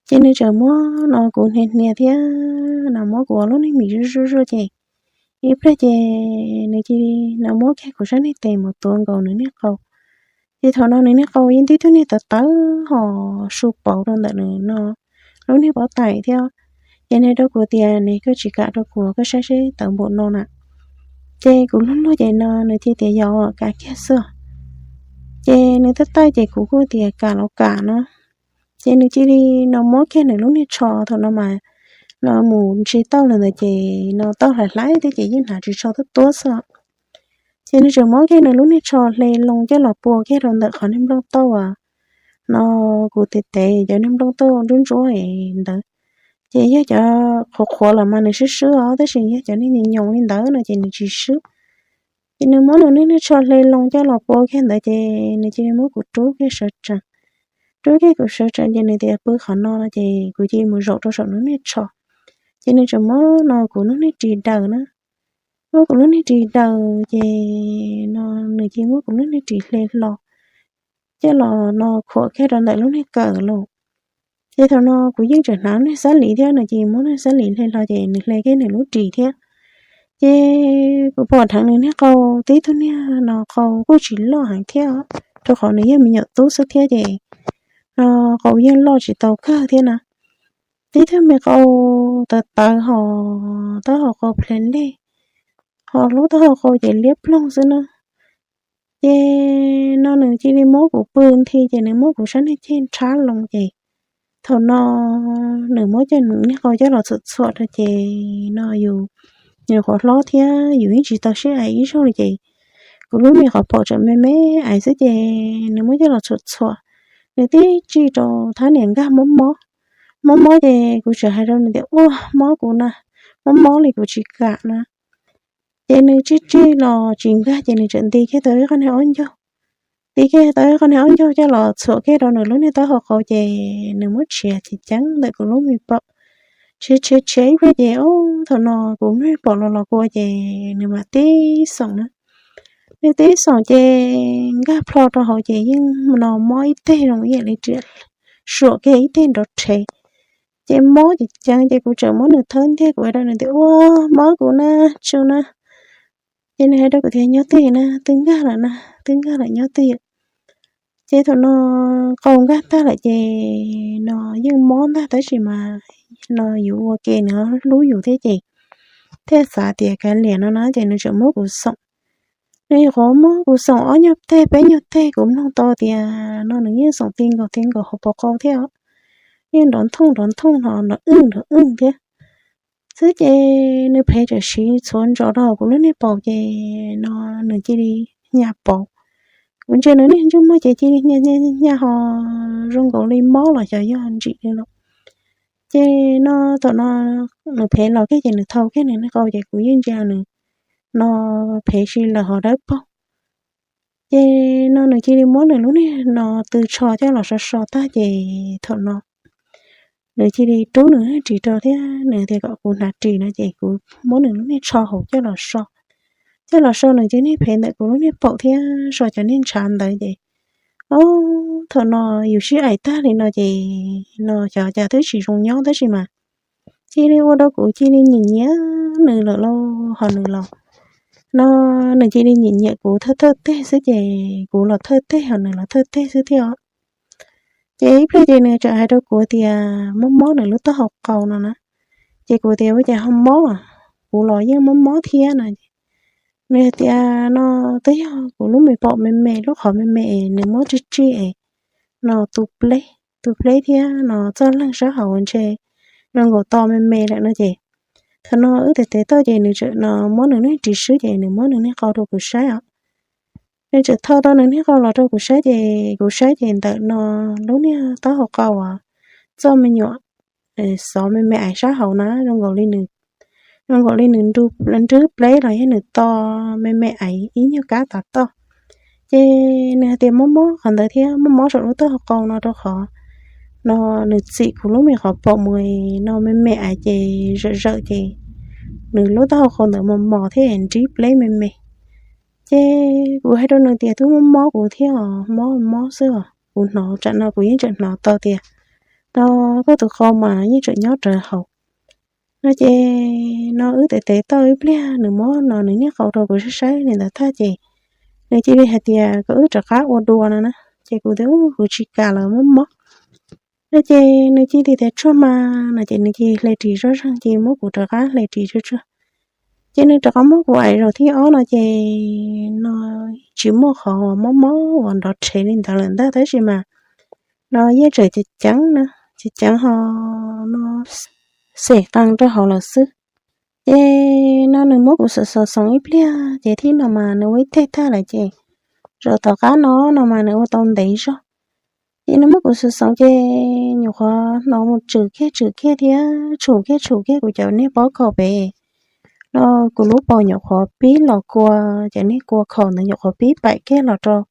Ces nws txawm muab no kuv hnia hnia thiab no muab kuv ua lub niag mis zuj zuj zuj ces ib pliag ces nws cia li no muab kiag kuv sab niag tes mus tuav nkaus nws niag qau. Ces thaum no nws niag qau yeej tib tug niag tawv tawv ho su pauv rau ntawm nws no lub niag pob tw thiab. Ces nws rau kuv tias, Nws koj tsis kam rau kuv, koj saib seb tawv npaum no na. Ces kuv luag luag ces no nws cia tias, Yog, kam kiag xwb. Ces nws tawj tawj ces kuv kuj tias, Kam los kam no. Ces nws cia li no muab kiag nws lub niag tsho thaum no mas no mus ntsis tauj lawm ntawd ces no tauj hlais hlais thiab ces yeej hnav tsis tsho tuab tuab xwb. Ces nws tseem muab kiag nws lub niag tsho hle loo coj los pua kiag rau ntawm qhov niag nplooj tauj uas no kuv tes tes cov niag nplooj tauj ntsuab ntsuab ntawd. Ces yog cov qhuav qhuav los mas nws swb swb os, tab sis yog cov niag nyoos li ntawd no ces nws tsis swb. Ces nws muab nws lub niag tsho hle loo coj los pua kiag ntawd ces nws cia li muab kuv rub kiag sawv tsees. Rub kiag kuv sawv tsees ces nws tias, Pw qhov no no ces kuv cia li mus zaum rau saum nws niag tsho. Ces nws tseem muab no kuv lub niag ris daws na. Muab kuv lub niag ris daws ces no nws cia li muab kuv lub niag ris hle hlo coj los no khuam kiag rau ntawm lub niag kawm lauj. Ces thaum no kuv yeej tseem hnav niag xab lis thiab, nws cia li muab niag xab lis hle hlo ces nws hle kiag nws lub ris thiab. Ces kuv pom dheev nws niag qau, tib tug niag no qau kuj tsis loj heev thiab, rau qhov nws yog me nyuam tub xwb thiab ces no qau yeej loj tsis tau kawg thiab na. Tib tug me qau tawv tawv ho taub hau qau ple lej, ho lub taub hau qau ces liab ploog xwb na. Ces no nws cia li muab kuv pw nthi ces nws muab kuv sab niag ceg ntshab loo ces thaum no nws muab cov niag qau coj los txhuam txhuam rau ces no yus nyuam qhuav hlob thiab yus yeej tsis tau sib ais ib zaug li ces kuv lub me qhov paum tseem me me ais xwb ces nws muab coj los txhuam txhuam, nws tib tsi rau thab niam nkag mob mob. Mob mob ces kuv tseem hais rau nws tias, Ua mob kuv na, mob mob li kuv tsis kam na. Ces nws tsij tsij los tsis nkag ces nws tseem nti kiag tau ib qho niag ob ncaug, nti kiag tau ib qho niag ob ncaug coj los txhuam kiag rau nws lub niag taub hau qau ces nws muab tshiav ceev ceev ntawm kuv lub me paum. Tshiav tshiav tshiav ib pliag ces ub thaum no kuv lub me paum los los kua ces nws mam tib xoom na. Nws tib xoom ces nkag plho rau hauv ces yeej no mob ib teg zoo ib yam li riam suam kiag ib teg nrov rhev. Ces mob ceev ceev ces kuv tseem muab nws thawb ntiag kuv hais rau nws tias, Ua mob kuv na, tsu na. Ces nws hais rau kuv tias, Nyob twj ywm na, twb nkag lawm na, twb nkag lawm, nyob twj ywm. Ces thaum no qau nkag tag lawm ces no yeej mob ntag tab sis mas no yus ua ke nws hlub yus thiab ces thiaj xav tias kav liam no na ces nws tseem muab kuv xoom. Nws nyuam qhuav muab kuv xoom ob nyuag teg peb nyuag teg kuv mloog tau tias no nws yeej xoom ti nkaus ti nkaus hauv paus qau thiab os. Yeej nrov nthooj nrov nthooj no nrov wj nrov wj thiab. Xwb ces nws phev tseem siv txhuav ntsos rau hauv kuv lub niag paum ces no nws cia li hnya pauv. Kuv ntsia nws niag ntsej muag ces cia li hnya hnya hnya ho zoo nkaus li mob los xyov yog ntsim li lawm. Ces no thaum no nws phev los kiag ces nws thau kiag nws niag qau ces kuv yeej ntsia nws no phev si lawm ho dawb paug. Ces no nws cia li muab nws lub niag no tw tsho coj los so so tag ces thaum no nws cia li rub nws niag ris rau thiab nws tias kom kuv hnav ris no ces kuv muab nws lub niag tsho hauv coj los so. Coj los so nws cov niag phev ntawm kuv lub niag paum thiab so cov niag ntshav ntawd ces, o, thaum no yus sib aim tag li no ces no xyov cas twb tsis zoo nyob tab sis mas cia li ua rau kuv cia li nyiam nyiam nws lawm lauj ho nws los no nws cia li nyiam nyiam kuv thawj thawj teg xwb ces kuv los thawj teg ho nws los thawj teg xwb thiab os. Ces ib pliag ces nws tseem hais rau kuv tias mob mob nws lub taub hau qau no na. Ces kuv tias ua cas ho mob, kuv los yeej mob mob thiab no. Nws tias no twb yog kuv lub me paum me me lub qhov me me es nws muab tsij tsij es no tu pleb, tu pleb thiab no txoj leeg sab hauv ntshe zoo nkaus to me me lawm no ces thaum no wb tes tes toj ces nws tseem no muab nws niag ris swb ces nws muab nws niag qau rau kuv saib os. Nws tseem thau tau nws niag qau los rau kuv saib ces kuv saib ces ntawm no lub niag taub hau qau uas txoj me nyuam xov me me aiv sab hauv na zoo nkaus li nws, zoo nkaus li nws nrub pleb los yog nws to me me aiv ib nyuag kab tav toj. Ces nws hais tias mob mob qhov ntawd thiab mob mob saum lub taub hau qau no rau qhov no nws txim kuv lub me qhov paum mus no me me aiv ces zawm zawm ces nws lub taub hau qau ntawd mos mos thiab nrib pleb me me. Ces kuv hais rau nws tias twb mob mob kuv thiab os, mob mob xwb os, kuv hnov tsam no kuv yeej tseem hnov tau tias no koj tus qau mas yeej tseem nyob rawv hauv. No ces no wb tes tes tau ib pliag nws muab no nws niag qau rau kuv saib saib li ntawd tag ces nws cia li hais tias kom wb rov qab ua dua no na. Ces kuv tias ub kuv tsis kam lawm mob mob. No ces nws cia li tias tsuag mas no ces nws cia li hle ris zoj zeeg ces muab kuv rov qab hle ris tsuag tsuag. Ces nws rov qab muab kuv aim zaum thib ob no ces no tsis muaj qhov mob mob uas nrov rhev li ntawd lawm ntag tab sis mas no yeej tseem ceev ceev na, ceev ceev ho no xem qee rau hauv lawm xwb. Ces no nws muab kuv xov xov xoov ib pliag ces thib no mas nws ua ib teg tag lawm ces zaum tom qab no no mas nws ua tau ntev zog. Ces nws muab kuv xov xoov ces nyuam qhuav hnov mus tswm kiag tswm kiag thiab tshum kiag tshum kiag kuv cov niag pob khaum pem no, kuv lub paum nyuam qhuav pib los kua, cov niag kua khaum ntawd nyuam qhuav pib paim kiag los rau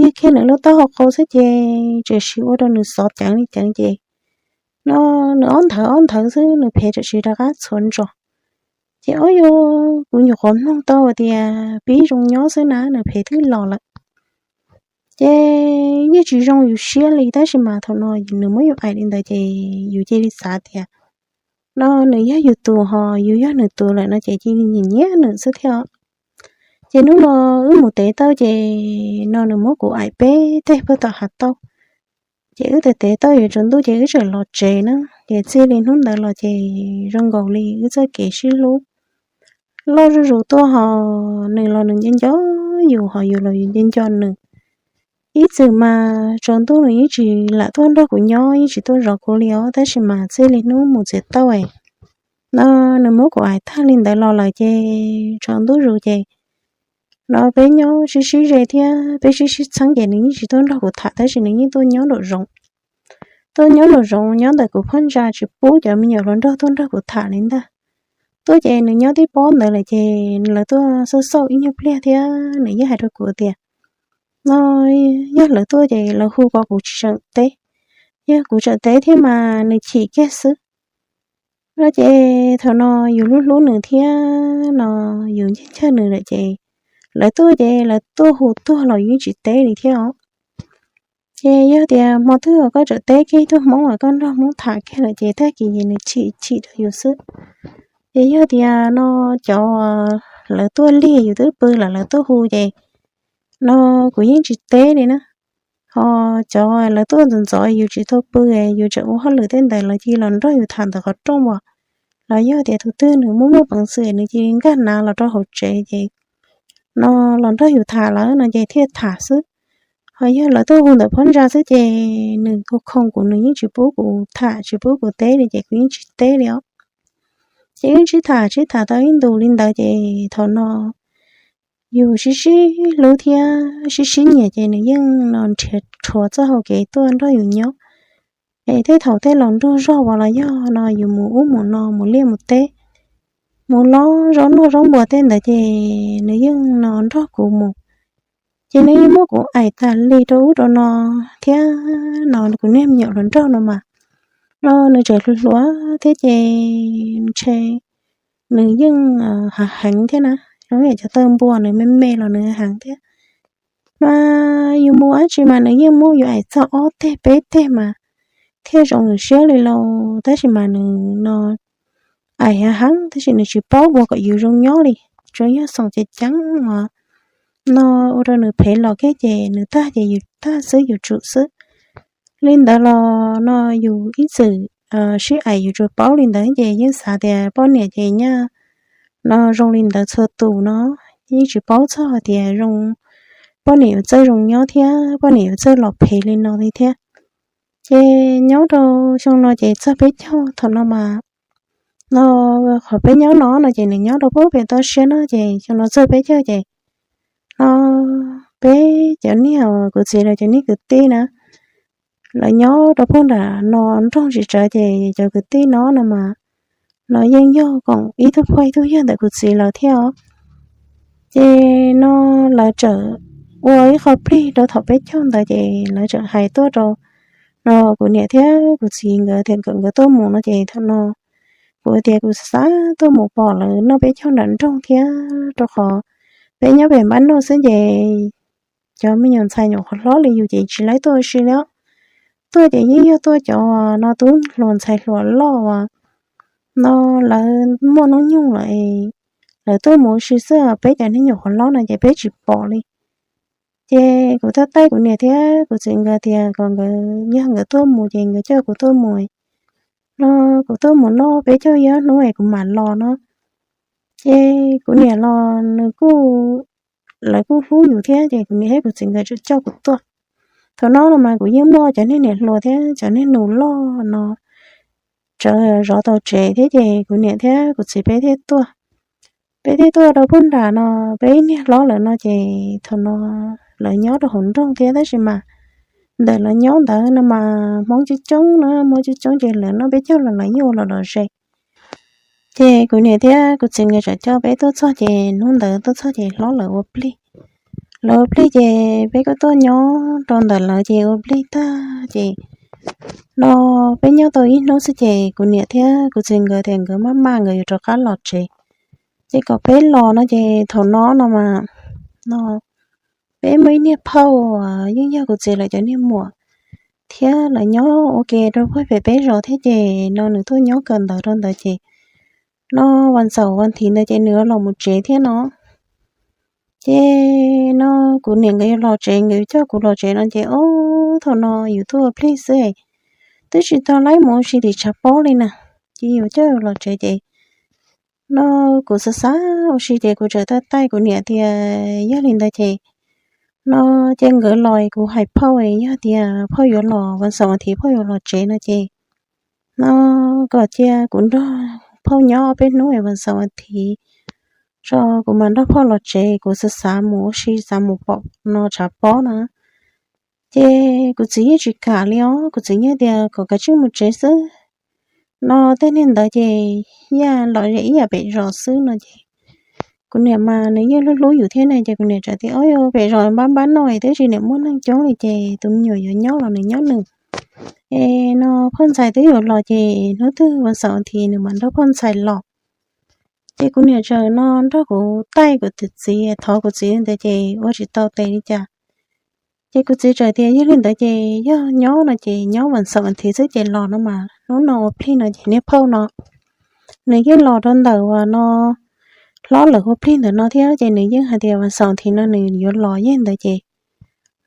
yog kiag nws lub taub hau qau xwb ces tseem ua rau nws xov ceev li ceev ces no nws ob nthawv ob nthawv xwb nws phev tseem rov qab txhuav ntsos. Ces ob yuav kuv nyuam qhuav mloog tau tias pib zoo nyob xwb na nws phev twb los lawm. Ces yeej tsis zoo yus siab li tab sis mas thaum no nws muab yus aim li ntawd ces yus cia li xav tias no nws yog yus tus ho yus yog nws tus lawm no ces cia li nyiam nyiam nws xwb thiab. Ces hnub no wb mus tev tauj ces no nws muab kuv aim peb teg puag tom hav tauj. Ces wb tes tes tauj yuav tsaus ntuj ces wb tseem los tsev na. Ces txij li hnub ntawd los ces zoo nkaus li wb txoj kev sib hlub loj zuj zus tuaj ho nws los nws nco nco yus ho yus los yus nco nco nws. Ib txwm mas tsaus ntuj nws yeej tsis lam tuaj nrog kuv nyob yeej tsis tuaj zov kuv li os tab sis mas txij li hnub mus txiav tauj no nws muab kuv aim tag li ntawd los lawm ces tsaus ntuj zus ces no peb nyob sib sib ze thiab peb sib sib txheeb ces nws yeej tsis tuaj nrog kuv tham tab sis nws yeej tuaj nyob nraum zoov. Tuaj nyob nraum zoov nyob ntawm kuv phab ntsa tsis pub cov me nyuam hluas nraug tuaj nrog kuv tham li ntag. Tuaj ces nws nyob tib pob ntawd lawm ces lawv tuaj xauj xauj ib nyuag pliag thiab nws yeej hais rau kuv tias no yog lawv tuaj ces lawv hu kom kuv tseem teb, yog kuv tseem teb thiab mas nws chim kiag xwb. No ces thaum no yus hlub hlub nws thiab no yus ncaw ncaw nws lawm ces lawv tuaj ces lawv tuaj hu tuag los yeej tsis teb li thiab os. Ces yog tias hmo twg koj tseem teb kiag tug hmoob uas koj nrog hmoob tham kiag lawm ces tag kis ces nws chim chim rau yus xwb. Ces yog tias no cov lawv tuaj lig yus twb pw lawm lawv tuaj hu ces no kuv yeej tsis teb li na. Ho cov lawv tuaj ntxov ntxov yus tsis tau pw, yus tseem ua hauj lwm tej ntawd lawv cia li los nrog yus tham ntawm qhov rooj as, los yog tias tus twg nws muaj muaj peev xwm nws cia li nkag nav los rau hauv tsev ces no los nrog yus tham lawm no ces thiaj tham xwb. Ho yog lawv tuaj hu ntawm phab ntsa xwb ces nws kho khoo kuv nws yeej tsis pub kuv tham tsis pub kuv teb li ces kuv yeej tsis teb li os. Ces wb sib tham sib tham tau ib ntus li ntawd ces thaum no yus sib sib hlub thiab sib sib nyiam ces nws yeej no nrhiav rhuav txoj hau kev tuaj nrog yus nyob. Es tej thaum tej laus nraug zog uas los yog no yus mus ub mus no mus liaj mus teb, mus los zaub noj zaub npua tej ntawd ces nws yeej no nrog kuv mus. Ces nws yeej muab kuv aim tas li rau ub rau no thiab no kuv niag me nyuam hluas nraug no mas no nws tseem hluas hluas thiab ces ntshe nws yeej hav heev thiab na, zoo li cov tawg npua nws me me los nws hav heev thiab. Mas yus mus dab tsi mas nws yeej muab yus aim txog ob teg peb teg mas thiaj zoo nws siab li lauj. Tab sis mas nws no aim hav heev tab sis nws tsis paub ua kom yus zoo nyob li, tsuas yog xoom ceev ceev os. No ua rau nws phem los kiag ces nws tag ces yus tag xwb yus tsum xwb. Li ntawd los no yus ib txwm sib aim yus tsuas paub li ntawd ces yeej xav tias poj niam ces nyaj no zoo li ntawd txhua tus no, yeej tsis paub txog hais tias zoo poj niam yuav txawj zoo nyob thiab poj niam yuav txawj los phem li no li thiab. Ces nyob rau xyoo no ces txog peb caug thaum no mas no qhov peb nyob no no ces nws nyob rau pem toj siab no ces xyoo no txog peb caug ces no peb cov niag kuv txiv lawv cov niag kwv tij na, lawv nyob rau pem nram no nroog tsis tsawg ces cov kwv tij no no mas no yeej yog koom ib tug pog ib tug yawg ntawm kuv txiv lawv thiab os. Ces no lawv txawm ua ib qho plig rau thaum peb caug ntawd ces lawv txawm hais tuaj rau no kuv niam thiab kuv txiv nkawd tias kom nkawd tuaj mus no ces thaum no kuv tias kuv xav xav tuaj mus pom lawv noj peb caug nram nroog thiab rau qhov peb nyob pem npab noj xwb ces cov me nyuam ntxhais nyuam qhuav hlob li yus ces tsis laib tuaj ua si li os. tuaj ces yeej yog tuaj cov no tub hluas ntxhais hluas loj uas no lawv muaj hnub nyoog lawm, lawv tuaj mus ua si xwb, peb cov neeg nyuam qhuav hlob no ces peb tsis pom li. Ces kuv thiaj taij kuv niam thiab kuv txiv nkawd tias kom nkawd yog nkawd tuaj mus ces nkawd coj kuv tuaj mus no, kuv tuaj mus noj peb caug ob hnub es kuv mam los no. Ces kuv niam los nws kuj, lawv kuj hlub yus thiab ces kuv niam thiab kuv txiv nkawd tseem coj kuv tuaj. Thaum no no mas kuv yeej muaj cov niag niam hluas thiab cov niag nus loj no tsawv zov tau tsev thiab ces kuv niam thiab kuv txiv peb thiaj tuaj. Peb thiaj tuaj rau puag nram no, peb niag hlob lawm no ces thaum no lawv nyob rau hauv nroog thiab tab sis mas ntawm lawv nyob ntawd no mas Hmoob coob coob na, Hmoob coob coob ces lawv noj peb caug los lawv yeej ua los lom zem. Ces kuv niam thiab kuv txiv nkawd tseem coj peb tuaj txog ces hnub ntawd tuaj txog ces hlob lawv ua plig. Lawv ua plig ces peb kuj tuaj nyob rau ntawm lawv ces ua plig tag ces no peb nyob tau ib hnub xwb ces kuv niam thiab kuv txiv nkawd tias nkawd maj maj nkawd yuav rov qab los tsev. Ces kom peb los no ces thaum no no mas no peb muaj ib niag phauj uas yeej yog kuv txiv lawv cov niag muam thiab lawv nyob ua ke rau puag pem peb zos thiab ces no nws tuaj nyob kawm ntawv rau ntawd ces no vas xaum vas thiv ntawd ces nws los mus tsev thiab no. Ces no kuv niam nkawd yuav los tsev, nkawd yuav coj kuv los tsev no ces ob thaum no yus tuaj ua plig xwb, twb tsis tau laib mus ua si tim tshav pob li na, ces yuav coj los tsev ces no kuv xav xav ua si ces kuv txawm taij taij kuv niam tias yog li ntawd ces no cia nkawd los kuv hais phauj, yog tias phauj yuav los vas xaum vas thiv phauj yuav los tsev no ces no kom cia kuv nrog phauj nyob peb hnub es vas xaum vas thiv tso kuv mam nrog phauj los tsev, kuv xav xav mus ua si xav mus pom no tshav pob no. Ces kuv txiv yeej tsis kam li os, kuv txiv yeej tias kom kav tsij mus tsev xwb no, tej niag ntawd ces yog los ze ib yam pem zos xwb no ces kuv niam mas nws yeej hlub hlub yus thiab ne ces kuv niam txawm tias o, pem zos npab npab no twb tsis niam muaj neeg coob li ces tus me nyuam yuav nyob los nws nyob nws. Es no phauj ntxhais twb yuav los ces hnub twg vas xaum vas thiv nws mam nrog phauj ntxhais los. Ces kuv niam txawm no nrog kuv taij kuv txiv, thov kuv txiv li ntawd ces ua tsis tau tes li cas. Ces kuv txiv txawm tias yog li ntawd ces yog nyob no ces nyob vas xaum vas thiv xwb ces los no mas hnub no ua plig no ces niag phauj no nws yeej los rau ntawm uas no hlob lawv ua plig ntawm no thiab ces nws yeej hais tias vas xaum vas thiv no nws yuav los yeej ntawd ces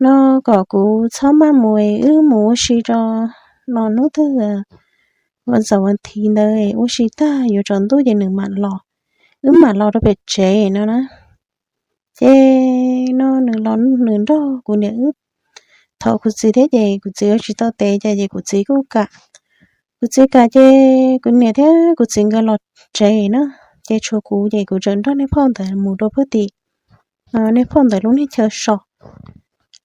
no kom kuv txhob maj mus, wb mus ua si tso no hnub twg vas xaum vas thiv ntawd ua si tag yuav tsaus ntuj ces nws mam los, wb mam los rau pem tsev no na. Ces no nws los nws nrog kuv niam wb thov kuv txiv thiab ces kuv txiv ua tsis tau tes cas ces kuv txiv kuj kam. Kuv txiv kam ces kuv niam thiab kuv txiv nkawd los tsev na, ces tshuav kuv ces kuv txawm nrog niag phauj ntawd mus rau puag tim niag phauj ntawd lub niag chaw so,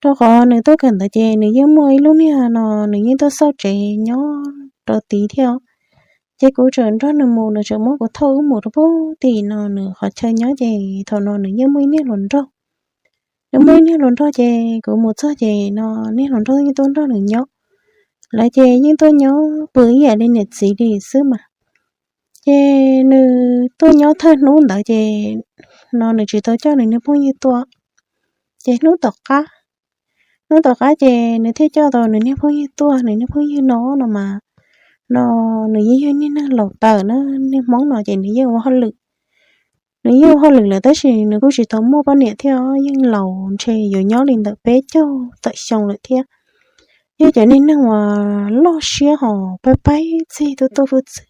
rau qhov nws tuaj kawm ntawv ces nws yeej muaj ib lub niag no nws yeej tuaj xauj tsev nyob rau tid thiab. Ces kuv txawm nrog nws mus, nws txawm muab kuv thauj wb mus rau puag tim no nws qhov chaw nyob ces thaum no nws yeej muaj ib niag hluas nraug. Nws muaj ib niag hluas nraug ces kuv mus txog ces no niag hluas nraug yeej tuaj nrog nws nyob. Lawv ces yeej tuaj nyob pw ib yam li niam txiv li xwb mas. Ces nws tuaj nyob thawj hnub ntawd ces no nws tsis tau coj nws niag phooj ywg tuaj. Ces hnub tom qab, hnub tom qab ces nws thiaj coj tau nws niag phooj ywg tuaj, nws niag phooj ywg no no mas no nws yeej yog niag neeg laus tawm na, niag Hmoob no ces nws yeej ua hauj lwm. Nws yeej ua hauj lwm lawm tab sis nws kuj tsis tau muaj poj niam thiab, yeej laus ntshe yuav nyob li ntawm peb caug tawm xyoo lawm thiab. Yog cov niag neeg uas loj siab hos pab paib txig tuaj tuaj hwj txwv.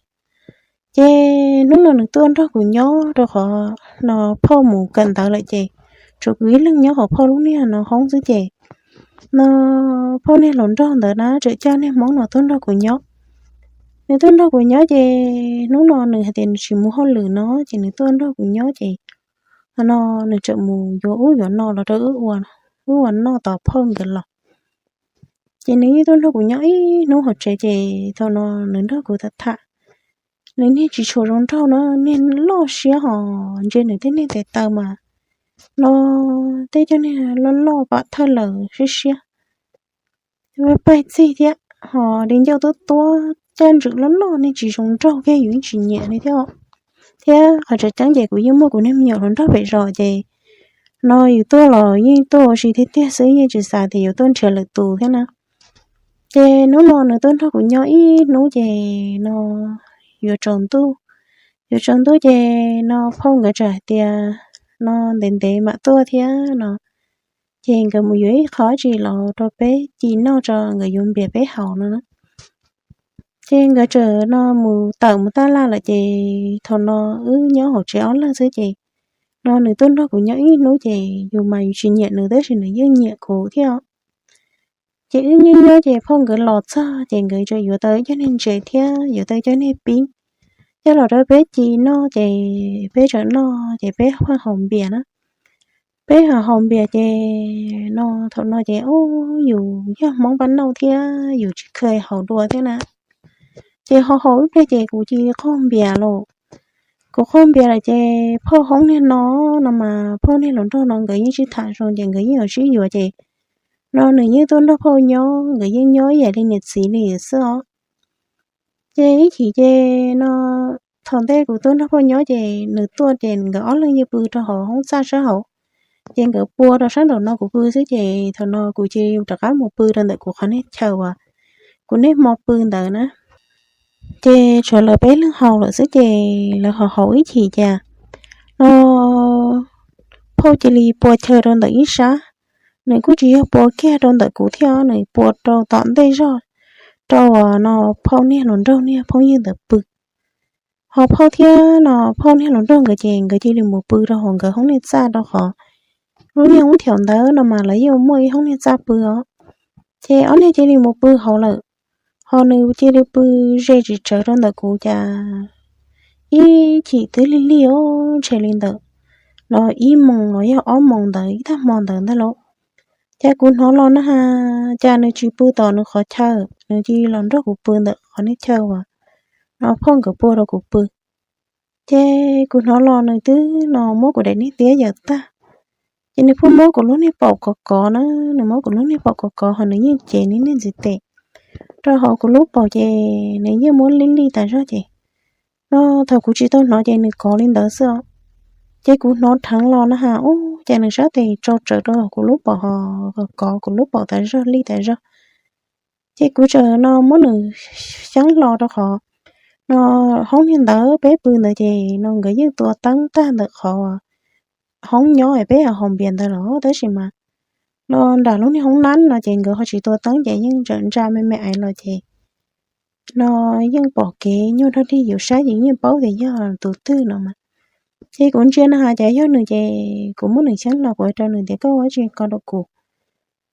Ces hnub no nws tuaj nrog kuv nyob rau qhov no phauj mus kawm ntawv lawm ces tsuas kuv ib leeg nyob hauv phauj lub niag no hoob xwb ces no phauj niag hluas nraug ntawd na txawm coj niag Hmoob no tuaj nrog kuv nyob. Nws tuaj nrog kuv nyob ces hnub no nws hais tias nws tsis mus hauj lwm no ces nws tuaj nrog kuv nyob ces no nws txawm mus yuav ub yuav no los rau wb ua, wb ua noj tos phauj nkawd los. Ces nws yeej tuaj nrog kuv nyob ib hnub hauv tsev ces thaum no nws nrog kuv tham tham. Nws niag tsis tshua zoo nraug na, niag loj siab hos ntsia nws tej niag tes taw mas no tej cov niag loj loj pam thawj lawm siab siab, pab paib txig thiab, hos di ncauj tuab tuab, caj ntswm loj loj, niag tsis zoo nraug kiag yus yeej tsis nyiam li thiab. Thiab qhov tseem ceeb ces kuv yeej muaj kuv niag me nyuam hluas nraug pem zos ces no yus tuaj los yeej tuaj ua si tiag tiag xwb, yeej tsis xav tias yuav tuaj nrhiav lwm tus thiab na. Ces hnub no nws tuaj nrog kuv nyob ib hnub ces no yuav tsaus ntuj, yuav tsaus ntuj ces no phauj nkawd txawm hais tias no ntev ntev mam tuaj thiab no, ces nkawd mus yuav ib qho dab tsi los rau peb ci noj tso nkawd yuav npias peb haus no na. Ces nkawd txawm no mus tawm mus tab laj lawm ces thaum no wb nyob hauv tsev ob leeg xwb ces no nws tuaj nrog kuv nyob ib hnub ces yus mas yus tsis nyiam nws tab sis nws yeej nyiam kuv thiab. Ces wb nyob nyob ces phauj nkawd los txog ces nkawd tseem yuav tau cov niag ntses thiab yuav tau cov niag pib coj los rau peb ci noj ces peb tseem noj ces peb pheej haus npias na. Peb ho haus npias ces no thaum no ces o, yus yog Hmoob pab nauj thiab yus tsis kheev haus dua thiab na. Ces ho haus ib pliag ces kuv cia li qaug npias lawm. Kuv qaug npias lawm ces phauj hoob niag no, no mas phauj niag hluas nraug no nkawd yeej sib tham zoo ces nkawd yeej yuav sib yuav ces no nws yeej tuaj nrog phauj nyob, nkawd yeej nyob ib yam li niam txiv li xwb os. Ces ib chim ces no thaum ntej kuv tuaj nrog phauj nyob ces nws tuaj ces nkawd ob leeg yeej pw rau hauv hoob txaj sab hauv. Ces nkawd pua rau sab nraum no kuv pw xwb ces thaum no kuv cia li rov qab mus pw rau ntawm kuv qhov niag chaw uas kuv niaj hmo pw ntawd na. Ces tshuav lawv peb leeg haus lawm xwb ces lawv ho haus ib chim cas no phauj cia li pua chaw rau ntawm ib sab. Nws kuj tsis yog pua kiag rau ntawm kuv thiab, nws pua rau tom ntej zog rau uas no phauj niag hluas nraug niag phooj ywg ntawd pw. Ho phauj thiab no phauj niag hluas nraug nkawd ces nkawd cia li mus pw rau hauv nkawd hoob niag txaj rau qhov lub niag hoob thiaum ntawd no mas lawv yeej muaj ib hoob niag txaj pw os. Ces ob niag cia li mus pw hauv lawm, ho nws cia li pw ze tsis tsawv rau ntawm kuv cas ib chim twb lig lig os, ntshe li ntawm no ib moos los yog ob moos ntawd ib tag hmo ntawd ntag lauj. Cas kuv hnov los na has, cas nws tsis pw tom nws qhov chaw, nws cia li los nrog kuv pw ntawm qhov niag chaw uas no phauj nkawd pua rau kuv pw. Ces kuv hnov los nws twb no muab kuv daim niag tiab yawm tag. Ces nws pheej muab kuv lub niag paum kov kov na, nws muab kuv lub niag paum kov kov ho nws yeej cev nws niag ntxiv tes rau hauv kuv lub paum ces nws yeej muab lij lij tas zog ces no thaum kuv tsis tau hnov ces nws kov li ntawd xwb os. Ces kuv hnov dheev los na has, ub, ces nws sab tes tso tsawv rau hauv kuv lub paum ho kov kuv lub paum tas zog lij tas zog. Ces kuv txawm no muab nws xyeeb hlo rau qhov no hoob niag ntawd peb pw ntawd ces no nkawd yeej tua teeb tag ntawm qhov hoob nyob peb haus npias ntawd los tab sis mas no nram lub niag hoob nab no ces nkawd ho tsis tua teeb ces yeej tseem ntsa me me aiv los ces no yeej pom kev nyuag dog dig yus saib ces yeej paub tias yog tus twg no mas. Ces kuv ntsia na has cas yog nws ces kuv muab nws xyeeb los kuv hais rau nws tias koj ua dab tsi ko rau kuv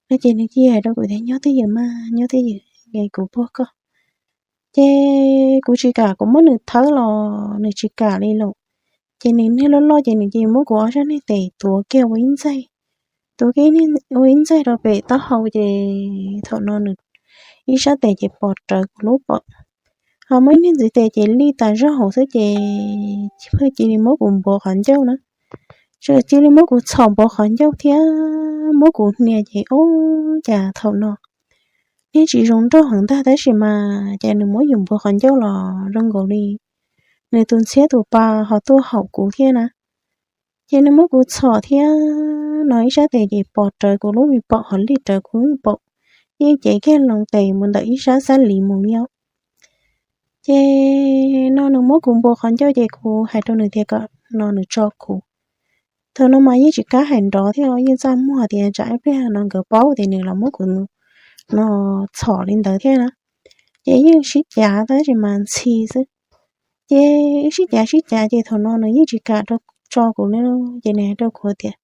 no ces nws cia hais rau kuv tias nyob twj ywm mas nyob twj ywm es kuv puag koj. Ces kuv tsis kam, kuv muab nws thawb los nws tsis kam li lawm. Ces nws niag loj loj ces nws cia li muab kuv ob sab niag tes tuav kiag ua ib ntxaig, tuav kiag ua ib ntxaig rau pem taub hau ces thaum no nws ib sab tes ces pos rawv kuv lub paum, ho muaj ib niag ntxiv tes ces lij tas zog hauv xwb ces pheej cia li muab kuv npuav qhov ncauj na. Txawm cia li muab kuv txhom npuav qhov ncauj thiab muab kuv hnia ces ub cas thaum no niag tsis zoo nraug heev ntag tab sis mas ces nws muab yus npuav qhov ncauj los zoo nkaus li nws tus ntxhiab tus pa ho tuaj haum kuv thiab na. Ces nws muab kuv txhom thiab no ib sab tes ces pos rawv kuv lub me paum ho lij rawv kuv lub me paum, yeej cev kiag loo tes mus ntawm ib sab xab lis mus li os. Ces no nws muab kuv npuav qhov ncauj ces kuv hais rau nws tias kom no nws tso kuv. Thaum no mas yeej tsis kam hais nrov thiab yeej txaj muag tias tsam ib pliag no nkawd paub tias nws los muab kuv no txhom li ntawd thiab na. Ces yeej sib cav tab sis mas ntxhi xwb. Ces sib cav sib cav ces thaum no nws yeej tsis kam tso kuv li. Ces nws hais rau kuv tias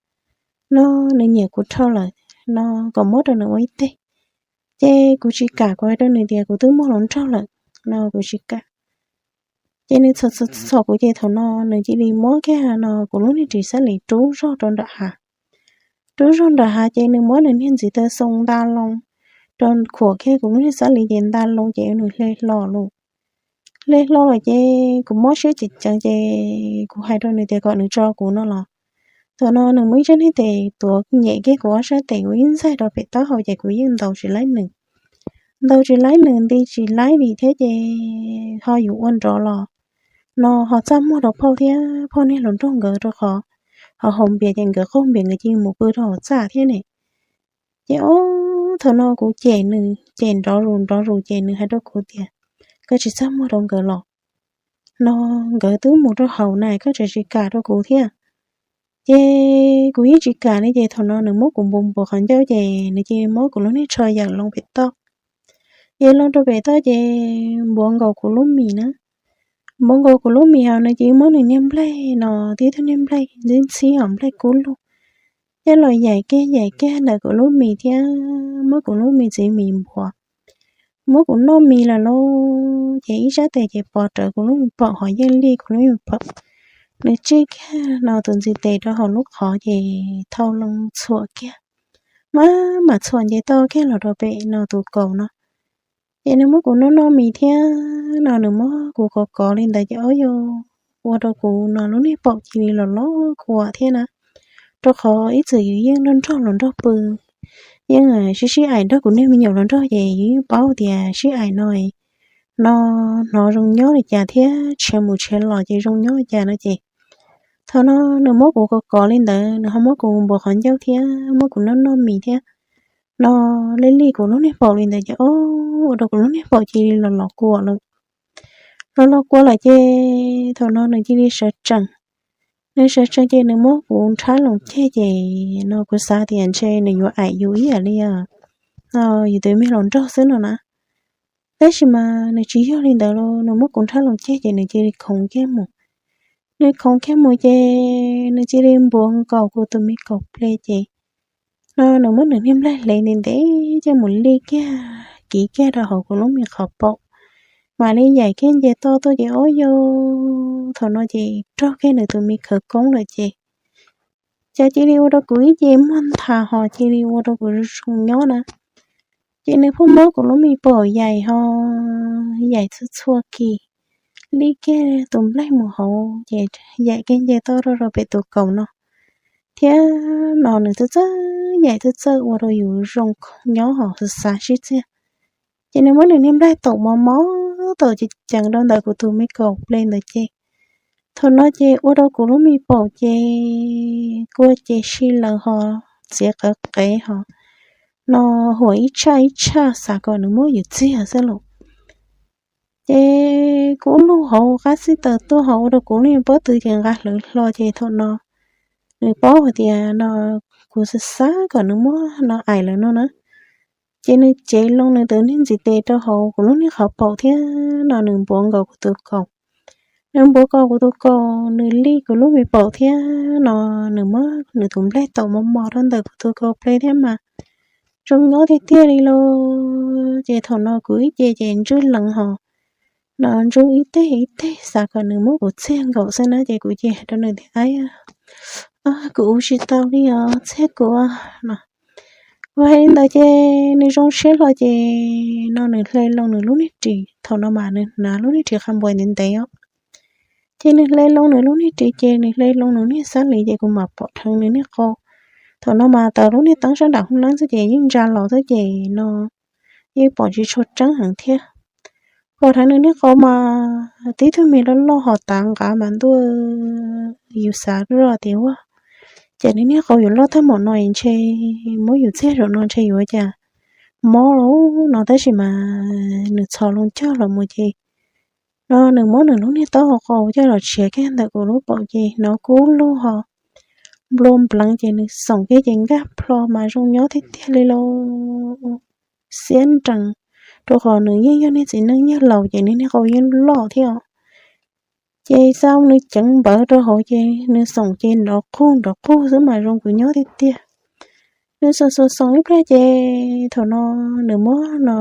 no nws nyiam kuv dhau lawm, no kom muab rau nws ua ib teg. Ces kuv tsis kam, kuv hais rau nws tias kuv twb muaj hluas nraug lawm, no kuv tsis kam. Ces nws txhom kuv ces thaum no nws cia li muab kiag no kuv lub niag ris xab lis rub zog rau nram hav. Rub zog nram hav ces nws muab nws niag ntxiv taw xoo nta loo rau khuam kiag kuv lub niag xab lis ces nta loo ces nws hle hlo lawm. Hle hlo lawm ces kuv mob siab ceev ceev ces kuv hais rau nws tias kom nws tso kuv no los. Thaum no nws muaj ib sab niag tes tuav nyem kiag kuv ob sab tes ua ib ntxaig rau pem taub hau ces kuv yeej ntaus tsis laib nws. Ntaus tsis laib nws nti tsis laib li thiab ces ho yus ua nrov los no ho txaj muag rau phauj thiab phauj niag hluas nraug nkawd rau qhov ho haus npias ces nkawd qaug npias nkawd cia li mus pw rau hauv txaj thiab ne. Ces o Thaum no kuv cem nws, cem nrov zus nrov zus ces nws hais rau kuv tias, koj tsis txaj muag rau nkawd los, no nkawd twb mus rau hauv na, koj tseem tsis kam rau kuv thiab. Ces kuv yeej tsis kam li, ces thaum no nws muab kuv npuav npuav qhov ncauj ces nws cia li muab kuv lub niag tsho yawm loo pem toj. Yawm loo rau pem toj ces npuav nkaus kuv lub mis na. Npuav nkaus kuv lub mis hos nws cia li muab nws niag nplaig no, tib tug niag nplaig ntxhib ntxhib hos nplaig kub lug, coj los yaim kiag yaim kiag ntawm kuv lub mis thiab muab kuv lub mis txiv mis npuav, muab kuv noj mis lawm lauj. Ces ib sab tes ces pov rawv kuv lub me paum hos yeej lij kuv lub me paum. Nws tsij kiag no tus ntxiv tes rau hauv lub qhov ces thau loo txhuam kiag, mas mam txhuam nce toj kiag los rau pem no tus kaus no. Ces nws muab kuv noj noj mis thiab no nws muab kuv kov kov li ntawd ces ob yus ua rau kuv no lub niag paum cia li los los khuam thiab na. Rau qhov ib txwm yus yeej nrog nrog los nrog pw, yeej sib sib aim nrog kuv niag me nyuam los nrog ces yus yeej paub tias sib aim no, no hnov zoo nyob li cas thiab tshiav mus tshiav los ces zoo nyob li cas no ces thaum no nws muab kuv kov kov li ntawd, nws ho muab kuv npuav qhov ncauj thiab muab kuv noj noj mis thiab no, lij lij kuv lub niag paum li ntawd ces o, ua rau kuv lub niag paum cia li los los khuam lawm. Los los khuam lawm ces thaum no nws cia li sawv tsees. Nws sawv tsees ces nws muab kuv nrhab loo ceg ces no kuv xav tias ntshe nws yuav aim yus ib yam li no yus tus me hluas nraug xwb no na. Tab sis mas nws tsis yog li ntawd lauj, nws muab kuv nrhab loo ceg ces nws cia li khoov kiag mus. Nws khoov kiag mus ces nws cia li npuav nkaus kuv tus me kaum ple ces no nws muab nws niag nplaig hle ntev ntev coj mus lij kiag kiv kiag rau hauv kuv lub me qhov paum, mam li yaim kiag nce toj tuaj ces o yau, thaum no ces raug kiag nws tus me khawv koob lawm ces cas cia li ua rau kuv ib ce muag nthav hos cia li ua rau kuv zoo nyob na. Ces nws pheej muab kuv lub me paum yaim hos yaim txhua txhua kis, lij kiag tus nplaig mus hauv ces yaim kiag nce toj rau rau pem tus kaus no thiab no nws txawj txawj yaim txawj txawj ua rau yus zoo nyob hos xav sib txiag. Ces nws muab nws niag nplaig taum mos mos taum ceev rau ntawm kuv tus me kaum ple ntawd ces thaum no ces ua rau kuv lub me paum ces kua ces si lawm hos txiav qawv qev hos no huam ib tshaj ib tshaj xav kom nws muab yus txiag xwb lauj. Ces kuv lub hauv qab xib taws tuaj hos ua rau kuv lub pob tw ces nqa hlwv hlo ces thaum no nws paub hais tias no kuv xav xav kom nws muab no aim lawm no na. Ces nws cev loo nws tus niag ntxiv tes rau hauv kuv lub niag qhov paum thiab no nws npuav nkaus kuv tus kaus. Nws npuav nkaus kuv tus kaus, nws lij kuv lub me paum thiab no nws muab nws tus nplaig taum mos mos rau ntawm kuv tus kaus ple thiab mas zoo nyob tiag tiag li lauj. Ces thaum no kuv ib ce ces ntswj lees hos no ntswj ib teg ib teg xav kom nws muab kuv txiag nkaus xwb na ces kuv ces hais rau nws tias, kuv ua tsis tau li os, txiag kuv no. Kuv hais li ntawd ces nws zoo siab hlo ces no nws hle loo nws lub niag ris, thaum no mas nws hnav lub niag ris qha npuas ntev ntev os. Ces nws hle loo nws lub niag ris ces nws hle loo nws niag xab lis ces kuv mam pom dheev nws niag qau. Thaum no mas taws lub niag teeb sab nram hoob neeb xwb ces yeej ntsa los xwb ces no yeej pom tsis tshua tseeb heev thiab. Pom dheev nws niag qau mas tib tug me loj loj hos tav nqav mas ntuj, yus xav zoj tias ua cas nws niag qau yuav loj tag npaum no ntshe muab yus txiag zaum no ntshe yuav cas mob lauj no tab sis mas nws txhos loo cog los mus ces no nws muab nws lub niag taub hau qau coj los tshiav kiag ntawm kuv lub paum ces hnov kub lug hos nplua npleev ces nws xoom kiag ces nkag plho mas zoo nyob tiag tiag li lauj. Xiab nrees, rau qhov nws yeej yog niag txiv neej yawg laus ces nws niag qau yeej loj thiab os. Ces xa nws ceev npawv rau hauv ces nws xoom ces nrov qug nrov qug xwb mas zoo kuv nyob tiag tiag. Nws xoom xoom xoom ib pliag ces thaum no nws muab no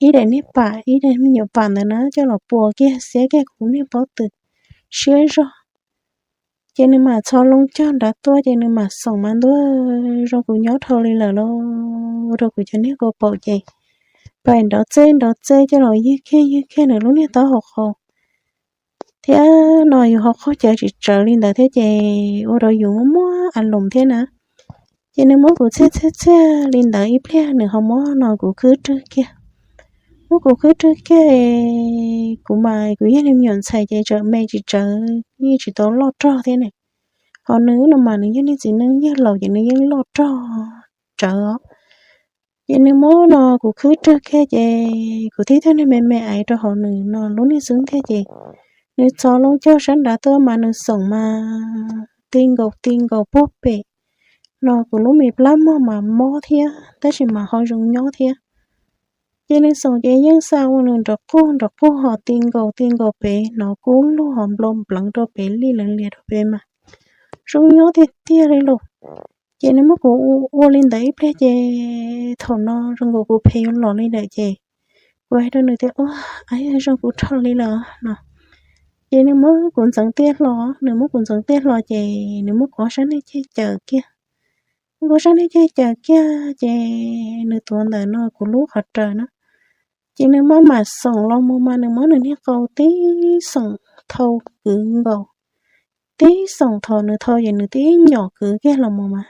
ib daim niag pam ib daim me nyuam pam ntawd na coj los pua kiag xiab kiag kuv niag pob tw siab zog. Ces nws mam txhos loo cog nrad tuaj ces nws mam xoom mas ntuj, zoo kuv nyob dhau li lawm lauj, ua rau kuv cov niag kua paum ces pais nrov txej nrov txej coj los ywg kiag ywg kiag nws lub niag taub hau qau. Thiab no yus ho qaug cawv tsis tsawv li ntawd thiab ces ua rau yus muaj muaj a loos thiab na. Ces nws muab kuv txiag txiag txiag li ntawd ib pliag nws ho muab no kuv khwb rwg kiag. Muab kuv khwb rwg kiag, kuv mas kuv yog niag me nyuam ntxhais ces tseem me tsis tsawv yeej tsis tau loj rog thiab ne. Ho nws no mas nws yog niag txiv neej yawg laus ces nws yeej loj rog tsawv os. Ces nws muab no kuv khwb rag kiag ces kuv tib tug niag me me aiv rau hauv nws no lub niag xub ntiag ces nws txhos loo caug sab nrad tuaj mas nws xoom mas ti nkaus ti nkaus puag pem no kuv lub me plab mog mas mob thiab tab sis mas ho zoo nyob thiab. Ces nws xoom ces yeej xa ua nws nrov qug nrov qug ho ti nkaus ti nkaus pem no kub lug ho nplo npleev rau pem lij lawv lias rau pem mas zoo nyob tiag tiag li lauj. Ces nws muab kuv ua li ntawd ib pliag ces thaum no zoo nkaus kuv phem yuav los li lawm ces kuv hais rau nws tias ua, a, zoo kuv dhau li lawm no. Ces nws muab kuv ntxeev tiaj hlo, nws muab kuv ntxeev tiaj hlo ces nws muab kuv ob sab niag ceg caws kiag. Muab kuv ob sab niag ceg caws kiag ces nws tuav ntawm no kuv lub qhov raws na. Ces nws maj mam xoom los mus mas nws muab nws niag qau tib xoom thau kwv nkaus, tib xoom thaum nws thau ces nws tib nyom kwv kiag los mus mas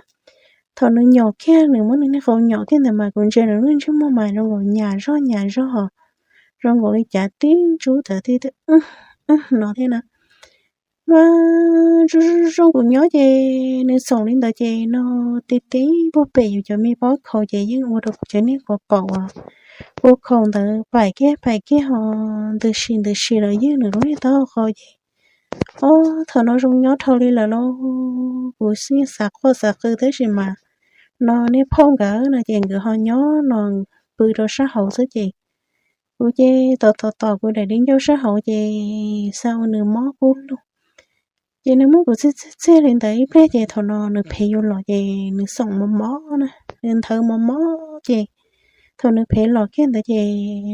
thaum nws nyom kiag nws muab nws niag qau nyom kiag ntawd mas kuv ntsia nws lub ntsej muag mas zoo nkaus nyas zog nyas zog ho zoo nkaus li cav tib ntsub tawv tib no thiab na. Mas zoo zoo kuv nyob ces nws xoom li ntawd ces no ti ti puag pem yus cov me pob khaus ces yeej ua rau kuv cov niag quav paum uas ua khaus ntawd paim kiag paim kiag ho ntws si ntws si los ywg nws lub niag taub hau qau ces o, thaum no zoo nyob dhau li lawm lauj. Kuv yeej xav quaj xav qw tab sis mas no niag phauj nkawd no ces nkawd ho nyob no pw rau sab hauv xwb ces kuv ces tom tom tom kuv daim di ncauj sab hauv ces xa ua nws mob kub lug. Ces nws muab kuv txiag txiag txiag li ntawd ib pliag ces thaum no nws phem yuav los ces nws xoom mos mos na, nws nthawv mos mos ces thaum nws phem los kiag ntawd ces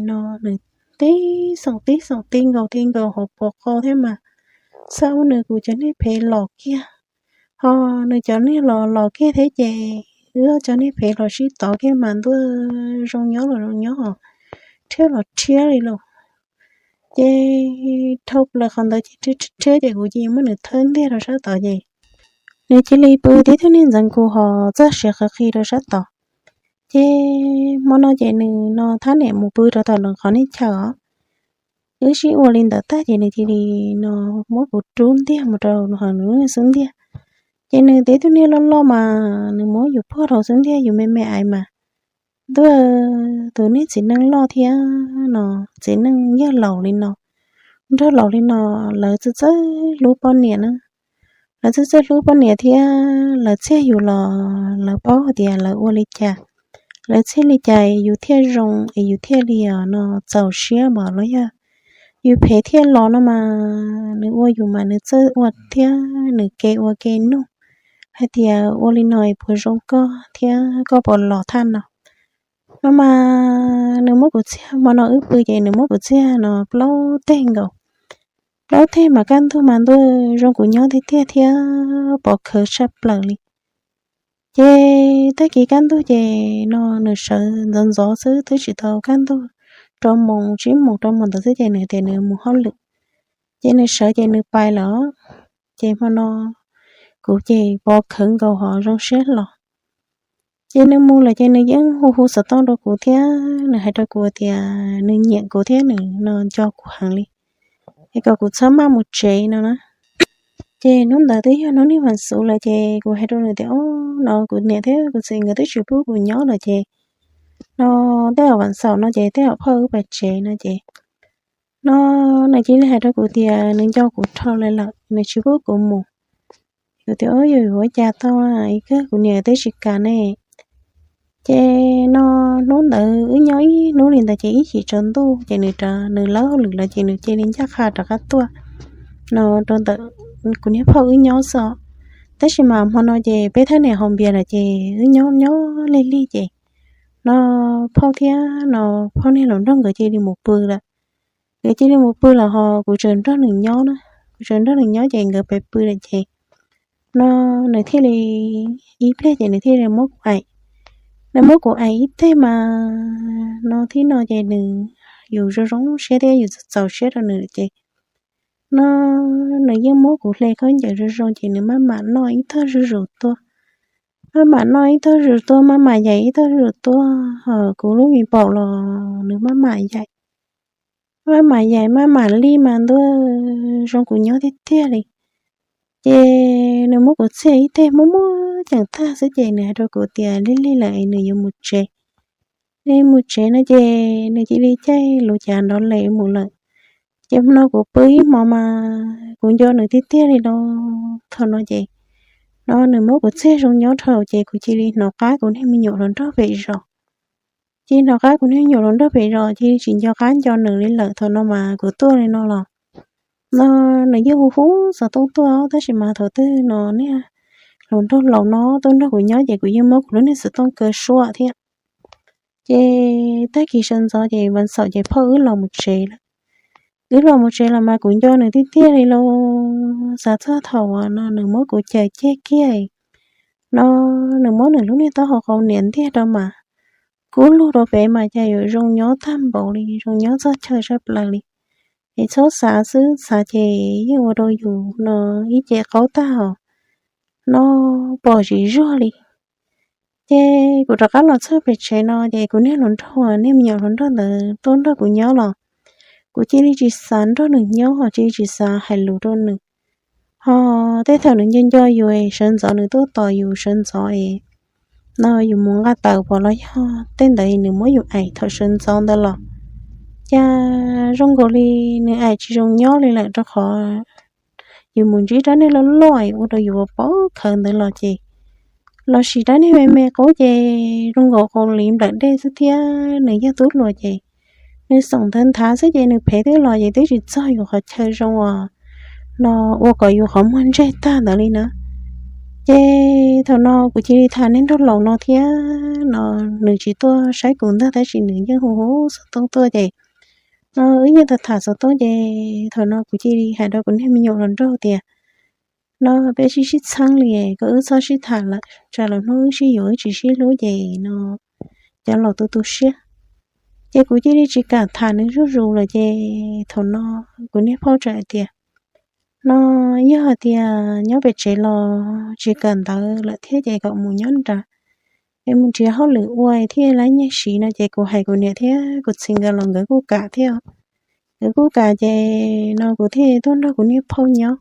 no nws tib xoom tib xoom ti nkaus ti nkaus hauv paus qau thiab mas xa ua nws kuv cov niag phem los kiag ho nws cov niag los los kiag thiab ces wb cov niag phem los sib tov kiag mas ntuj, zoo nyob los zoo nyob ho rhiab los rhiab li lauj. Ces dhau plaws qhov ntawd ces rhiab rhiab ces kuv cia li muab nws thawb ntiag rau sab tod ces nws cia li pw tib tug niag ntxeev kuv ho txoj sia qhov qhi rau sab tod. Ces hmo no ces nws no thab niam mus pw rau tom nws qhov niag chaw os. Wb sib ua li ntawd tag ces nws cia li no muab kuv rub ntiag mus rau nws xub ntiag. Ces nws tib tug niag loj loj mas nws muab yus puag rau xub ntiag yus me me aiv mas ntuj, tus niag txiv neej loj thiab no txiv neej yawg laus li no, nraug laus li no, lawv txawj txawj hlub poj niam na. Lawv txawj txawj hlub poj niam thiab lawv txiag yus los lawv paub hais tias lawv ua li cas, lawv txiag li cas yus thiaj zoo es yus thiaj li no txaus siab mas los yog yus phem thiaj los no mas nws ua yus mas nws txawj ua thiab nws ke ua ke nug hais tias ua li no es puas zoo koj thiab koj puas los thaj no. No mas nws muab kuv txiag, hmo no wb pw ces nws muab kuv txiag no plaub teg nkaus. Plaub teg mas kaj ntug mas ntuj, zoo kuv nyob tiag tiag thiab pov khawv tshaj plaws li. Ces tag kis kaj ntug ces no nws sawv ntxov ntxov xwb twb tsis tau kaj ntug, rau moos tsib moos rau moos ntawd xwb ces nws tias nws mus hauj lwm. Ces nws sawv ces nws pais lawm. Ces hmo no kuv ces pov khawv nkaus ho zoo siab hlo. Ces nws mus lawm ces nws yeej hu hu xov tooj rau kuv thiab nws hais rau kuv tias nws nyiam kuv thiab nws no nco kuv heev li, es kom kuv txhob maj mus tsev no na. Ces hnub ntawd twb yog hnub niag vas xuv lawm ces kuv hais rau nws tias o, no kuv niam thiab kuv txiv nkawd twb tsis pub kuv nyob lawm ces no tej zaum vas xaum no ces tej zaum phauj wb pais tsev no ces no nws cia li hais rau kuv tias nws nco kuv dhau li lawm nws tsis pub kuv mus. Kuv tias o, yuav ua cas tau, ib kawg kuv niam twb tsis kam ne. Ces no hnub ntawd wb nyob ib hnub li ntawd ces ib chim tsaus ntuj ces nws rov, nws lawb hauj lwm los ces nws cia li ncaj qha rov qab tuaj no rau ntawm kuv niag phauj wb nyob xwb. Tab sis mas hmo no ces peb thaj niam haus npias lawm ces wb nyob nyob lig lig ces no phauj thiab no phauj niag hluas nraug nkawd cia li mus pw lawm. Nkawd cia li mus pw lawm ho kuv tseem nrog nws nyob na, kuv tseem nrog nws nyob ces nkawd pais pw lawm ces no nws thiaj li, ib pliag ces nws thiaj li muab kuv aim. Nws muab kuv aim ib teg mas no thib no ces nws, yus zoo zoo siab thiab yus txaus siab rau nws ces no nws yeej muab kuv hle khaub ncaws zoo zoo ces nws maj mam noj ib tog zuj zus tuaj, maj mam noj ib tog zuj zus tuaj, maj mam yaim ib tog zuj zus tuaj, kuv lub me paum los nws maj mam yaim, maj mam yaim maj mam lij mas ntuj, zoo kuv nyob tiag tiag li. Ces nws muab kuv txiag ib teg muab muab ceem tag xwb ces nws hais rau kuv tias lig lig lawm es nws yuav mus tsev. nej mus tsev no ces nws cia li caij lub cav nrov les mus lawm. Ces no kuv pw ib hmo mas kuv nco nws tiag tiag li lauj. Thaum no ces no nws muab kuv txiag zoo nyob dhau ces kuv cia li hnov qab kuv niag me nyuam hluas nraug pem zos. Cia li hnov qab kuv niag me nyuam hluas nraug pem zos cia li tsis nco qab nco nws li lawm. Thaum no mas kuv tuaj li no los no nws yeej hu hu xov tooj tuaj tab sis mas thaum twg no niag hluas nraug laus no tuaj nrog kuv nyob ces kuv yeej muab kuv lub niag xov tooj kaw suab thiab. Ces tag kis sawv ntxov ces vas xaum ces phauj wb los mus tsev lawm. Wb los mus tsev los mas kuv nco nws tiag tiag li lauj. Xav txog thaum uas no nws muab kuv caws ciaj kiag no nws muab nws lub niag taub hau qau niam ntiag rau mas kub lug rau pem mas cas yuav zoo nyob tag npaum li, zoo nyob txog chaw sab plaws li. Es txhob xav xwb, xav ces yeej ua rau yus no ib ce qaub tag os, no pom zim zuag li. Ces kuv rov qab los txog pem tsev no ces kuv niag hluas nraug, niag me nyuam hluas nraug ntawd tuaj nrog kuv nyob los kuv cia li tsis xav nrog nws nyob, cia li tsis xav hais lus rau nws. Ho tej thaum nws nco nco yus, sawv ntxov nws tuaj tos yus sawv ntxov es no yus mus nqa tawm pom los yog tej ntawd nws muab yus aim thaum sawv ntxov ntawd los cas zoo nkaus li nws aim tsis zoo nyob li lawm rau qhov yus mus ntsib rab niag loj loj ua rau yus ua pov khawv ntawd los ces los sis rab niag me me qub ces zoo nkaus qau li nplawm dej xwb thiab nws yog tub hluas ces nws xoom ntawd nthav xwb ces nws phem twb los ces twb tsis txog yus qhov chaw zoo uas no ua kom yus qhov muag ntseg tag ntawd li na. Ces thaum no kuv cia li tham niag nraug laus no thiab no nws tsis tuaj saib kuv ntag tab sis nws yeej hu hu xov tooj tuaj ces no wb yeej tham tham xov tooj ces thaum no kuv cia li hais rau kuv niag me nyuam hluas nraug tias no peb sib sib txheeb li, koj wb txhob sib tham lawm, tsam lwm hnub wb sib yuav wb tsis sib hlub ces no cov laus tu tu siab. Ces kuv cia li tsis kam tham nws zuj zus lawm ces thaum no kuv niag phauj txawm hais tias no yog hais tias nyob pem tsev los tsis kawm ntawv lawm thiab ces kom mus nyob nrad es mus nrhiav hauj lwm ua thiaj lab nyiaj siv no ces kuv hais kuv niam thiab kuv txiv nkawd los nkawd kuj kam thiab. Nkawd kuj kam ces no kuv thiaj tuaj nrog kuv niag phauj nyob.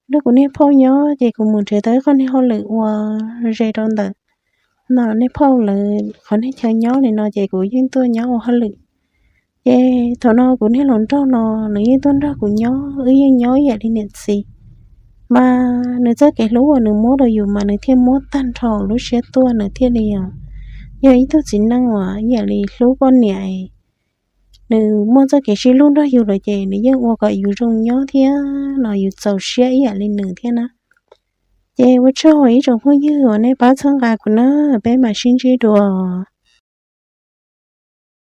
Nrog kuv niag phauj nyob ces kuv mus nrhiav tau ib qho niag hauj lwm ua ze rau ntawm no niag phauj lawv qhov niag chaw nyob li no ces kuv yeej tuaj nyob ua hauj lwm. Ces thaum no kuv niag hluas nraug no nws yeej tuaj nrog kuv nyob, wb yeej nyob ib yam li niam txiv. Mas nws txoj kev hlub uas nws muab rau yus mas nws thiaj muab tag nrho lub siab tuaj, nws thiaj li yog ib tug txiv neej uas ib yam li hlub poj niam. Nws muaj txoj kev sib hlub nrog yus lawm ces nws yeej ua kom yus zoo nyob thiab no yus txaus siab ib yam li nws thiab na. Ces ua tsaug ib tsoom phooj ywg uas nej pab txhawb nqa kuv na, peb mam sib ntsib dua.